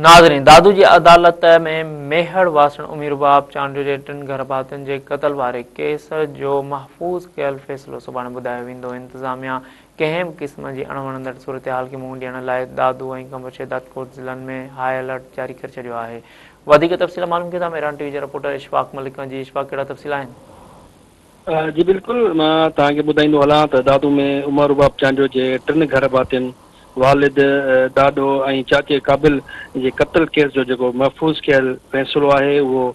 ناظرين دادو جي عدالت ۾ ميهڙ واسڻ امير باب چانڊيو جي ٽن گهر ڀاتين جي قتل واري ڪيس جو محفوظ ڪيل فيصلو سڀاڻي ٻڌايو ويندو انتظاميا ڪنهن به قسم جي اڻوڻندڙ صورتحال کي منهن ڏيڻ لاء دادو ۽ قمبر شهدادڪوٽ ضلعن ۾ هاء الرٽ جاري ڪري ڇڏيو آهي وڌيڪ تفصيل معلوم ڪيون ٿا مهراڻ ٽي وي جي رپورٽر اشفاق ملڪ کان جي اشفاق ڪهڙا تفصيل آهن. جي بلڪل مان توهان کي ٻڌائيندو هلان ته دادو ۾ عمر رباب چانڊيو جي ٽن گهر ڀاتين والد، ڏاڏو ۽ چاچي قابل جي قتل ڪيس جو جيڪو محفوظ ڪيل فيصلو آهي اهو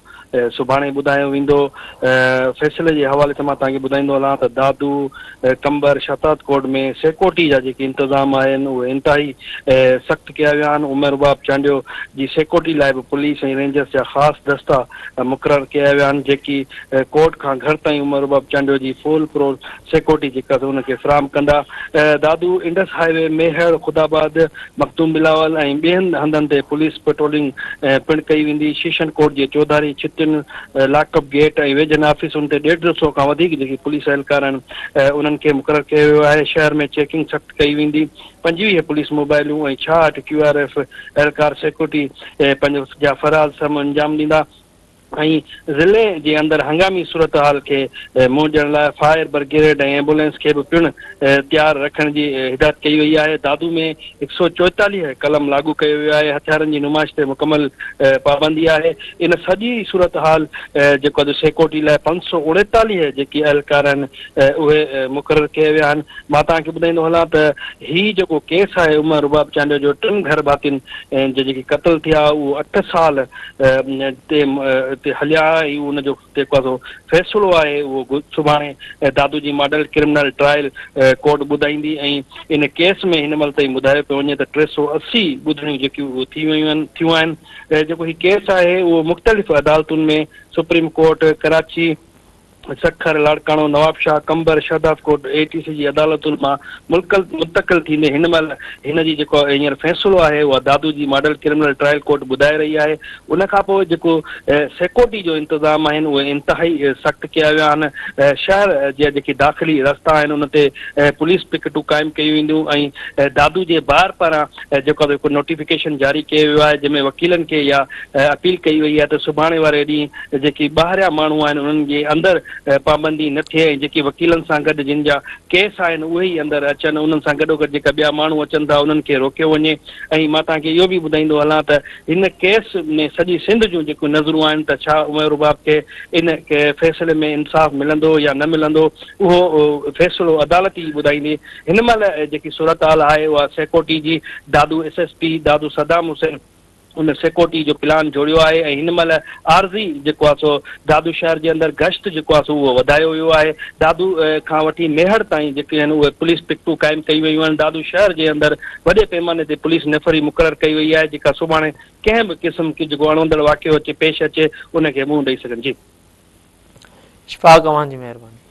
سڀاڻي ٻڌايو ويندو. فيصلي جي حوالي سان مان توهان کي ٻڌائيندو هلان ته دادو، قمبر، شهدادڪوٽ ۾ سيڪورٽي جا جيڪي انتظام آهن اهي انتهائي سخت ڪيا ويا آهن. عمر رباب چانڊيو جي سيڪورٽي لاء به پوليس ۽ رينجرز جا خاص دستا مقرر ڪيا ويا آهن جيڪي ڪورٽ کان گهر تائين عمر رباب چانڊيو جي فول پرو سيڪورٽي جيڪا سو ان کي فراهم ڪندا. Dadu Indus highway, Mehar, Khudabad, Makhdoom Bilawal ۽ ٻين هنڌن تي پوليس پيٽرولنگ پڻ ڪئي ويندي. شيشن ڪورٽ جي چوڌاري ڇتين، لاڪ اپ گيٽ ۽ ويجهن آفيسن تي ڏيڍ سئو کان وڌيڪ جيڪي پوليس اهلڪار آهن انهن کي مقرر ڪيو ويو آهي. شهر ۾ چيڪنگ سخت ڪئي ويندي. 25 پوليس موبائلون ۽ 66 ڪيو آر ايف اهلڪار سيڪيورٽي پنهنجو جا فرائض سم انجام ڏيندا. ۽ ضلعي جي اندر هنگامي صورتحال کي منهن ڏيڻ لاء فائر برگيڊ ۽ ايمبولينس کي به پڻ تيار رکڻ جي هدايت ڪئي وئي آهي. دادو ۾ 144 قلم لاڳو ڪيو ويو آهي، هٿيارن جي نمائش تي مڪمل پابندي آهي. ان سڄي صورتحال جيڪو اڄ سيڪورٽي لاء 539 جيڪي اهلڪار آهن اهي مقرر ڪيا ويا آهن. مان توهان کي ٻڌائيندو هلان ته هي جيڪو ڪيس آهي عمر رباب چانڊيو جو ٽن گهر ڀاتين جا جيڪي قتل ٿيا اهو اٺ سال تي تي هليا ۽ ان جو جيڪو آهي سو فيصلو آهي اهو سڀاڻي دادو جي ماڊل ڪرمنل ٽرائل ڪورٽ ٻڌائيندي ۽ ان ڪيس ۾ هن مهل تائين ٻڌايو پيو وڃي ته 380 ٻڌڻيون جيڪيون ٿي ويون آهن ٿيون آهن جيڪو هي ڪيس آهي اهو مختلف عدالتن ۾ سپريم ڪورٽ ڪراچي سکر، لاڙڪاڻو، نوابشاهه، قمبر، شهدادڪوٽ، اي ٽي سي جي عدالتن مان ملڪل منتقل ٿيندي هن مهل هن جي جيڪو هينئر فيصلو آهي اها دادو جي ماڊل ڪرمنل ٽرائل ڪورٽ ٻڌائي رهي آهي ان کان پوء جيڪو سيڪورٽي جو انتظام آهن اهي انتهائي سخت ڪيا ويا آهن شهر جا جيڪي داخلي رستا آهن ان تي پوليس پڪيٽون قائم ڪيون وينديون ۽ دادو جي بار پاران جيڪو هڪ نوٽيفڪيشن جاري ڪيو ويو آهي جنهن ۾ وڪيلن کي اها اپيل ڪئي وئي آهي ته سڀاڻي واري ڏينهن جيڪي ٻاهريان ماڻهو آهن انهن جي اندر پابندي نه ٿئي ۽ جيڪي وڪيلن سان گڏ جن جا ڪيس آهن اهي ئي اندر اچن انهن سان گڏوگڏ جيڪا ٻيا ماڻهو اچن ٿا انهن کي روڪيو وڃي ۽ مان توهان کي اهو به ٻڌائيندو هلان ته هن ڪيس ۾ سڄي سنڌ جون جيڪيون نظرون آهن ته ڇا عمر رباب کي ان فيصلي ۾ انصاف ملندو يا نه ملندو اهو فيصلو عدالت ئي ٻڌائيندي هن مهل جيڪي صورتحال آهي اها سيڪورٽي جي Dadu S S P Dadu Saddam Hussain ان سيڪورٽي جو پلان جوڙيو آهي ۽ هن مهل عارضي جيڪو آهي سو دادو شهر جي اندر گشت جيڪو آهي سو اهو وڌايو ويو آهي دادو کان وٺي ميهڙ تائين جيڪي آهن اهي پوليس پڪٽون قائم ڪئي ويون آهن دادو شهر جي اندر وڏي پيماني تي پوليس نفري مقرر ڪئي وئي آهي جيڪا سڀاڻي ڪنهن به قسم جيڪو اڻوندڙ واقعو اچي پيش اچي ان کي منهن ڏئي سگهن جي. اشفاق اوهان جي مهرباني.